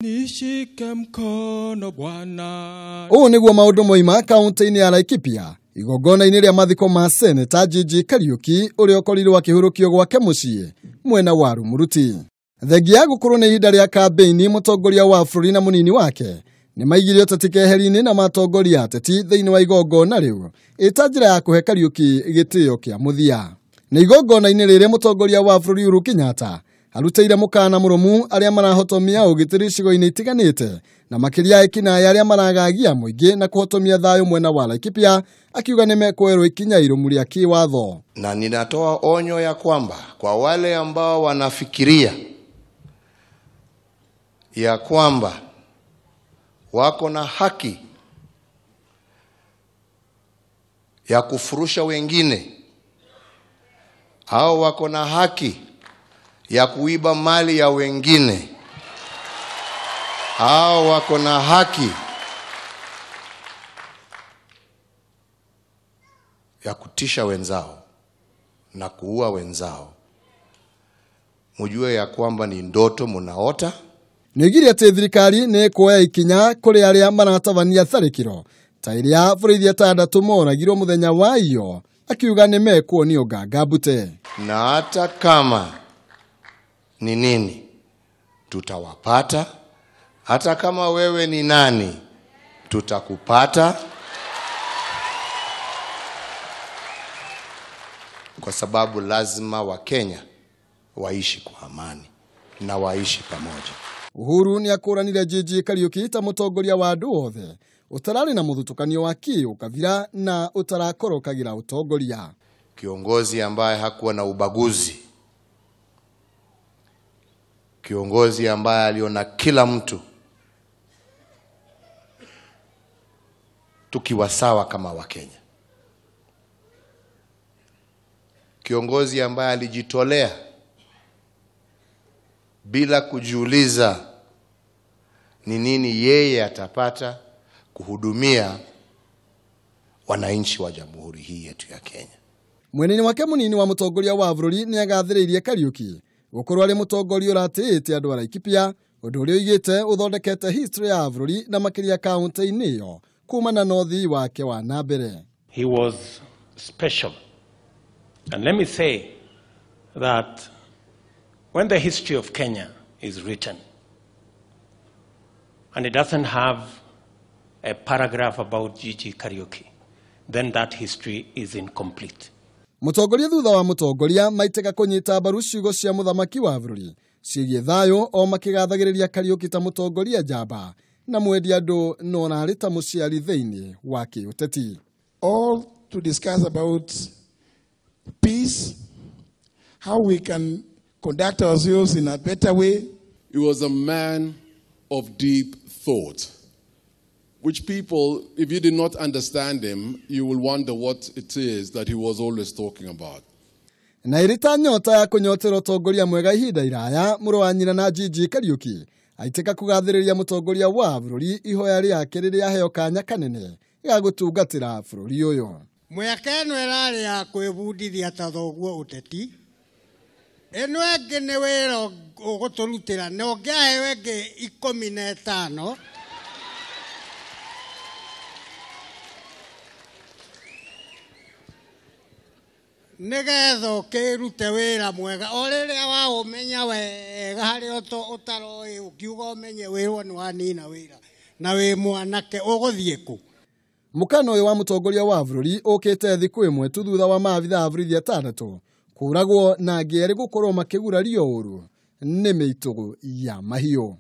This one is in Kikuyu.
Nishike mkono Bwana. Ũũ nĩguo maũndũ moima kaunti-inĩ ya Laikipia igongona-inĩ rĩa mathiko ma Seneta Gigi Kariuki ũrĩa ũkorirwo akĩhurũkio gwake mũciĩ mwena wa Rumuruti. Thengia ya gũkorwo nĩ ihinda rĩa kambĩini, mũtongoria wa bũrũri na mũnini wake nĩ maigire ũteti keheri-inĩ na matongoria ateti thĩinĩ wa igongona rĩu ĩta njĩra ya kũhe Kariuki gĩtĩo kĩa mũthia. Nĩ igongona-inĩ rĩrĩ mũtongoria wa bũrũri Uhuru Kenyatta arutĩire mũkana mũrũmu arĩa marahotomia ũgitĩri icigo-inĩ itiganĩte na makĩria ekinaĩ arĩa maragagia mũingĩ na kũhotomia thayũ mwena wa Laikipia, akiuga nĩ mekwoerwo ikinya irũmu rĩa kĩwatho. Na ninatoa onyo ya kwamba kwa wale ambao wanafikiria ya kwamba wako na haki ya kufurusha wengine au wako na haki ya kuiba mali ya wengine au wako na haki ya kutisha wenzao na kuua wenzao, mujue ya kwamba ni ndoto munaota. Nĩoigire atĩ thirikari nĩ ĩkuoya ikinya kũrĩ arĩa maratabania tharĩkĩro ta iria borithi atandatũ moragirwo mũthenya wa iyo, akiuga nĩ mekuonio nganga mbute. Na hata kama ni nini tutawapata, hata kama wewe ni nani tutakupata, kwa sababu lazima Wakenya waishi kwa amani na waishi pamoja. Uhuru nĩ akũranire Gigi Kariuki ta mũtongoria wa andũ othe ũtararĩ na mũthutũkanio wa kĩũkabira na ũtarakorokagĩra ũtongoria. Kiongozi ambaye hakuwa na ubaguzi, kiongozi ambaye aliona kila mtu tukiwa sawa kama Wakenya, kiongozi ambaye alijitolea bila kujiuliza ni nini yeye atapata kuhudumia wananchi wa jamhuri hii yetu ya Kenya. Mweneni wake munini wa mũtongoria wa bũrũri nĩ agathĩrĩirie Kariuki gũkorwo arĩ mũtongoria ũratĩĩte andũ a Laikipia, ũndũ ũrĩa oigĩte ũthondekete history ya bũrũri na makĩria kaunti-inĩ ĩyo kumana na ũthii wake wa na mbere. He was special. And let me say that when the history of Kenya is written, and it doesn't have a paragraph about Gigi Kariuki, then that history is incomplete. Mũtongoria thutha wa mũtongoria maitĩka kũnyita mbaru ciugo cia mũthamaki wa bũrũri ciĩgiĩ thayũ, o makĩgathagĩrĩria Kariuki ta mũtongoria njamba na mwendi andũ no ũrarĩ ta mũciari thĩinĩ wa kĩũteti. All to discuss about peace, how we can conduct ourselves in a better way. He was a man of deep thought, which people, if you did not understand him, you will wonder what it is that he was always talking about. Na ĩrĩ ta nyota ya kũnyotera ũtongoria mwega ihinda iraya, mũrũ wa nyina na Gigi Kariuki aitĩka kũgathĩrĩria mũtongoria wa bũrũri ihoya rĩake rĩrĩa aheo kanya kanene ga gũtungatĩra bũrũri ũyũ. Mĩaka ĩno ĩrarĩ ya kwĩbundithia ta thoguo ũteti, ĩno ĩngĩ nĩ wĩra ũgũtũrutĩra, na ũngĩaheo ĩngĩ 15 nĩgetha ũkĩrute wĩra mwega o rĩrĩa waũmenya wega harĩa ũtaroĩ, ũkiuga ũmenye wĩrwo nĩ wanina wĩra na wĩ mwanake ũgũthiĩ kũ. Mũkana ũyũ wa mũtongoria wa bũrũri ũkĩte thikũ ĩmwe tu thutha wa maabitha a borithi atandatũ kũragwo na angĩ erĩ gũkorwo makĩgurario ũru nĩ mĩitũ ya mahiũ.